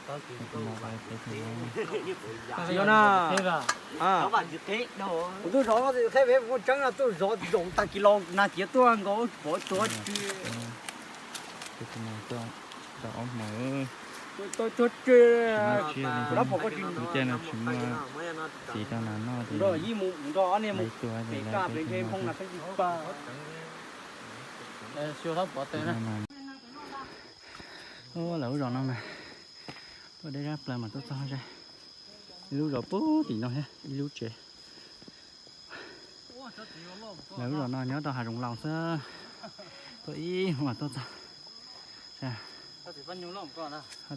Kuv tuaj zov no tseeb no tuaj zov zoo tag kis los na, cia tuaj nkaus pov tsuav tsi. Tau ob hmos, tsuav tsi, lab pom koj tsis, lub caij no tsis muaj txiv rau nas noj ces nrog ib mus nrog ob niag mus pem kaj pem ntshe nphoo na peb tsis pab. Lawv lub zos no mas tuaj deb zab plaws mas tuaj txog ze. Ib lub zos puag tim no thiab ib lub tsev. Lawv lub zos no nyob rau hav zoov laus xwb. Tuaj ib hmos mas tuaj txog. Haj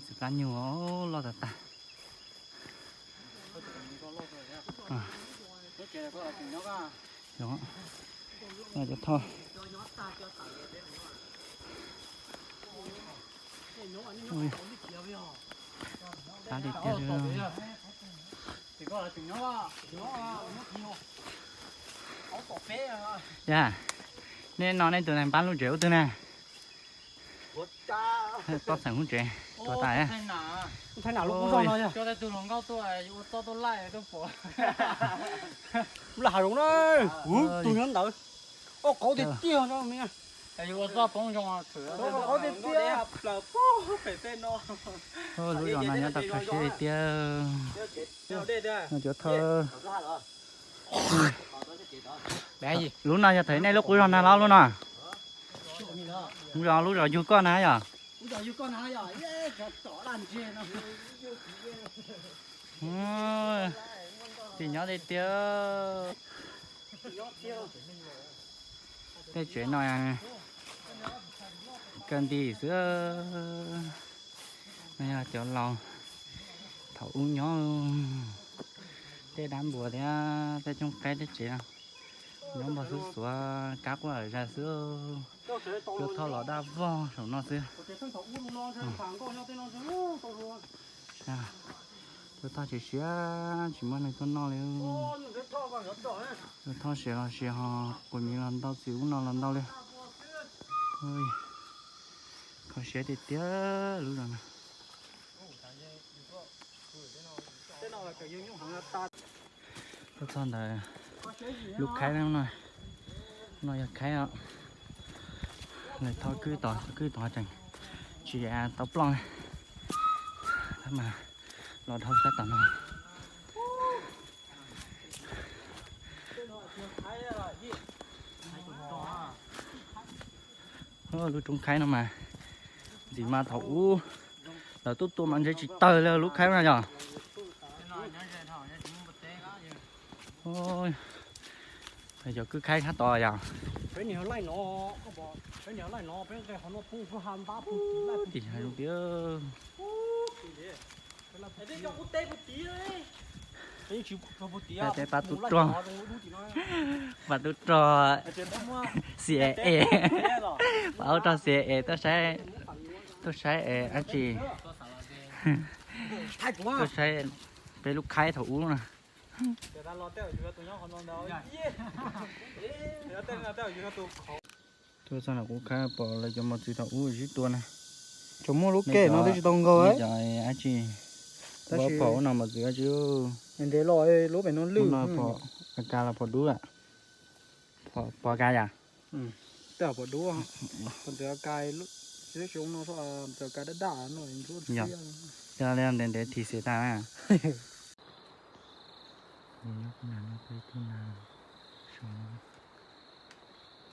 txiv plab nyuj loj tas tas. Cov thoj. Plab li tiag li. Yog, nej no nej tus neeg npab lub tsev ua twg na? Tob xeem lub tsev tuag tas. Lub laj hav zoov na, tus nyob ntawd, ua qauv tiag tiag. Lub zos no nyob tau kho siab li tiag. No cov thawj. Lub no yog thaum nej lub qub zog nag los lub no? Lub zos, lub zos yug koj na yog? Tsis nyob li tiag. Tej tsev no ka nti xwb. No yog cov laus thaum ub nyob, tej dab npua thiab tej cooj qaib tej tsev no nyob npog xub xuav kab quaj zag xwb. Cov thoj los daj vog saum no xwb. Cov thoj tsis siav, tsis muaj neeg tuaj noj li. Cov thoj siav los siav ho, quas miv los ntau, txiv ub no los ntau li. Kho siab tiag tiag lub zos no. Tuaj txog ntawm lub khaib no, no yog khaib os. Lawv thauj kwj tod, thauj kwj tod tseem tsis tau ploj li. Tab mas los dhau sab tom no. Lub roob khaib no mas ntxim mas thaum ub lawv tuaj tua mas ntshe tsis tawg li lub khaib no yog. Cov kwj khaib sab tod yog. Tim hav zoov tiag. Peb pab tub rog, pab tub rog C I A, pab tub rog C I A tuaj saib, tuaj saib dab tsi, tuaj saib peb lub khaib thaum ub na. Tuaj txog nram qub khaib pom lawv cov mos txwv thaum ub sib tua na. Tseem muaj lub kej no twb tsis tau nkaus. Cov dab tsi, tab sis phom ub no mos txwv dab tsi. Ntev los lub pem no lwj no, AK los phom dub, phom AK yom. Tej phom dub, phom ntawd AK, tab sis no ntawd AK daj daj no. Coj li ntev ntev this xiav tag na. Nws nyob qhov no, ib tug nas saum no,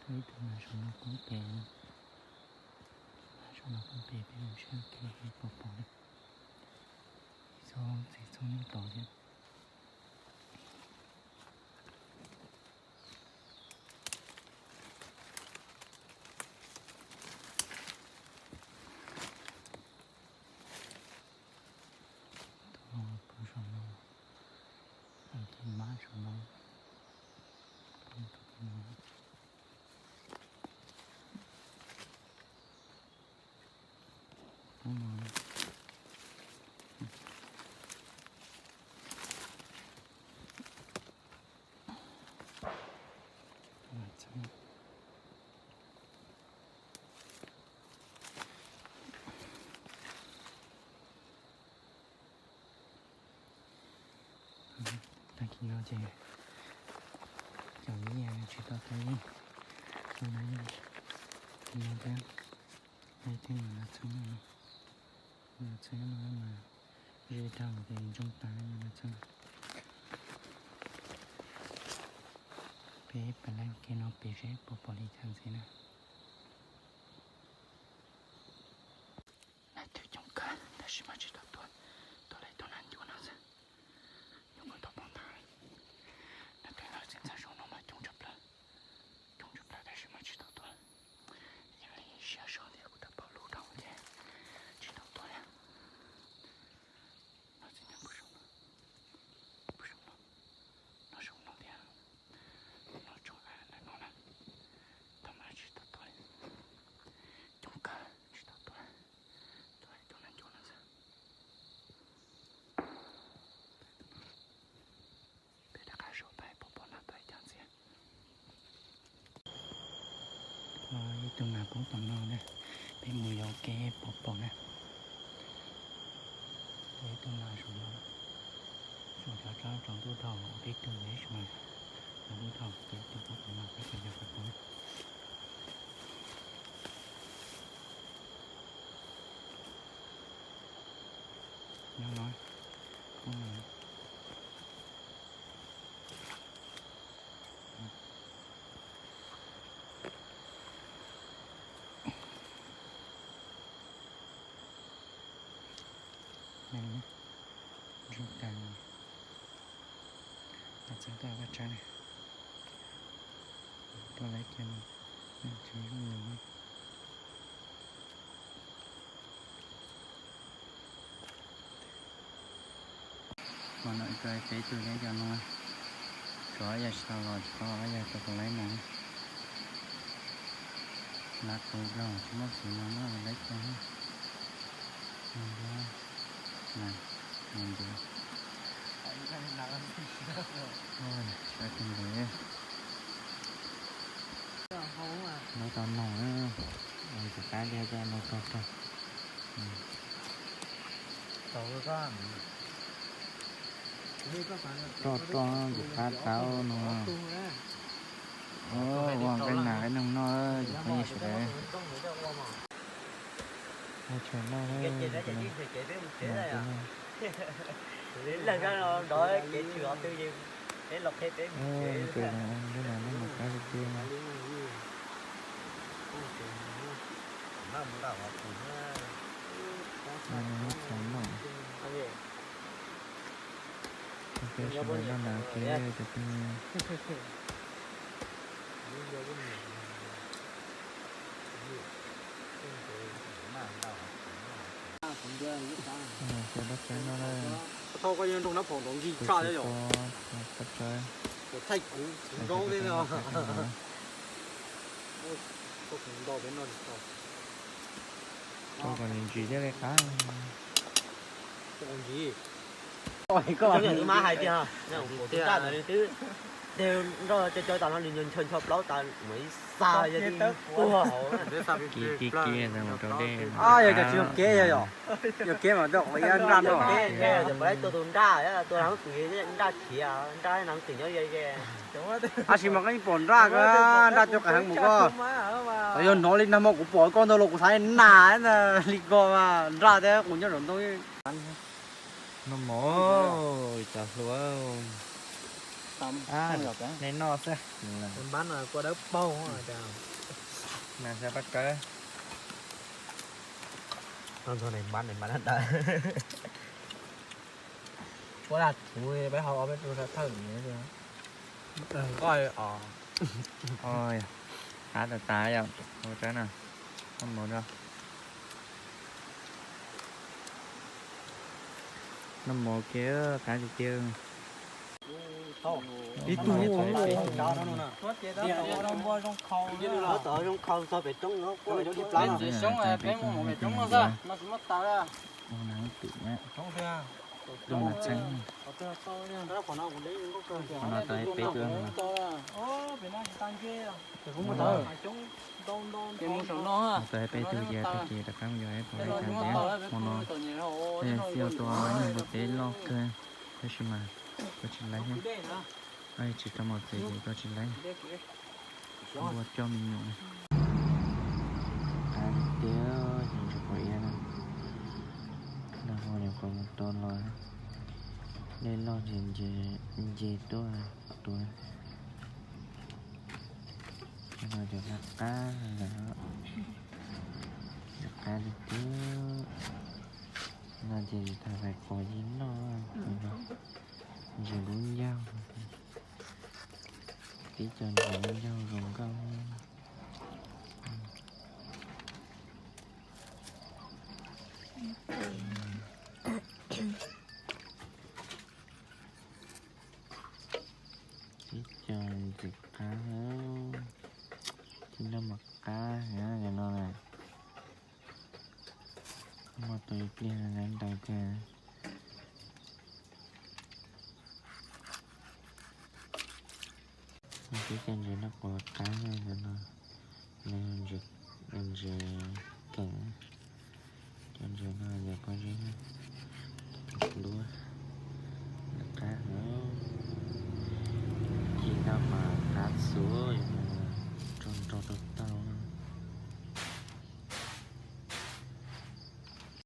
ib tug nas saum no poob pem, nas saum no poob pem, peb mus saib kev pom pom li. Ib txog txiv txog nyob tod thiab. Tus no pw saum no, tus mab saum no, tus no. Tim no ces cov liaj tsis tau tau yeej, tau tau yeej. Tim no thiab, thiab mas no txheeb no, no txheeb no mas ze dhau ces ntsoog tas no txheeb. Peb pas lab ke no pem seb puas pom li cas ntxiv na. Nas twg coob kawg tab sis mas tsis tau tuag, tuag li tus nas ncuav no xwb. Nyuam qhuav tau pom ntag. Nas twg no txiv ntxawm zoo no mas coob tshaj plaws, coob tshaj plaws tab sis mas tsis tau tuag. Yog li siab zog tias kuv tau pom lub dhau ces tsis tau tuag li. No txiv ntxawm puas zoo no, puas zoo no, no zoo no thiab. No tsoom av ntawm no na, tau mas tsis tau tuag li, coob kawg tsis tau tuag, tuag li tus nas ncuav no xwb. Peb rov qab saib peb puas pom nas tuag ib co ntxiv. Ib tug nas poob tom no na, peb mus yos ke puas pom na. Peb ib tug nas zoo no, zoo cov tsob tsaus ntuj dhau, peb ib tug ntxiv mas tsaus ntuj dhau, peb ib tug poob tom no peb tseem yos peb pom. Nyob no, poob no. Zoo tas, txeeb tau vaj tsab na, rau lawv kiag no, tseem zoo no. Mas no rau peb tug nyob cov no, tshuav yog tsis tau los tsis tau yog rau kuv laib na. Nas kuv los tsis muaj txiv no muab laib kiag. Nas, nas ncuav. Sab tus ntawd. Lawv tau noog na, tus qab tiag tiag no rog rog. Rog rog tus qab tau no. Ua nqaij nas qaib noog noj cov phooj ywg sawv daws. Ua tshais noj na. Tus no, tus no, lub no noj mas qab tiag tiag. Ua no ib txhais noj. Peb sawv daws noj nas ua ke cov phooj ywg. Ua no cia paj tsawb noj na. Tus tsis tau paj tsawb. Rau kom nws ntsim thiaj li qab. Twb mas hais tias tus nraj ntawd nws twb, nraj cov cov tas no nws ncho ncho plaub tas mus ib xa yog tuag hauv. Kiv kiv kiv mus rau dej. Yog cov tsis yog kev yog yom, yog kev mas rau qhov ib nraj no. Tua tus nraj, tua nraj khiav, nraj nab twm nyob ze. Tab sis mas koj yeej pom nraj ko, nraj cov qas heev mus koj. Yog hnov li nag hmo kuv pom koj ntawd los kuv xav nas li ko mas nraj thiab kuv nyob saum ntoo. Noj mov, cov hluas. Nej noj xwb. Nas sab paj kawb. Ua dab tsi peb hau ob peb tug thawj. Qab tas tas yom, ua tsaib na. Noj mov, noj mov kiag qab tiag tiag. Ib tug zoo khau txog pem roob no, peb mus pem roob no xwb, no tsis muaj taws. Tus nas txheeb, qhov no tau peb tug. Tau peb tug ces tag kis rov qab mus yos ib qho li cas thiab. Hmo no txij ua tus neeg npua teb loj kawg, tab sis mas Koj tsis laib thiab. Tsis tau mos txwv ces koj tsis laib. Ua coj me nyuam. Qab tiag tiag, ntsis quav iab na. Nag hmo nyuam qhuav mus tua los, dej loj ces nce tuaj tua. Cov no cov qab qab lawm, cov qab tiag tiag. No ces tsis tas fais quav yig noj, ntses lub ncaug, tib co ntses lub ncaug zoo nkauj. Tib co ntxim qab, tib noj mas qab heev cov no na. Muaj tau ib pliag ntawd ntau tiag. Tib co ntses noj quav qab no, ntses keem. Cov ntses no yog pob zeb, duab, qab heev. Ci ntau mas qab xuav, rau nrog rau taug.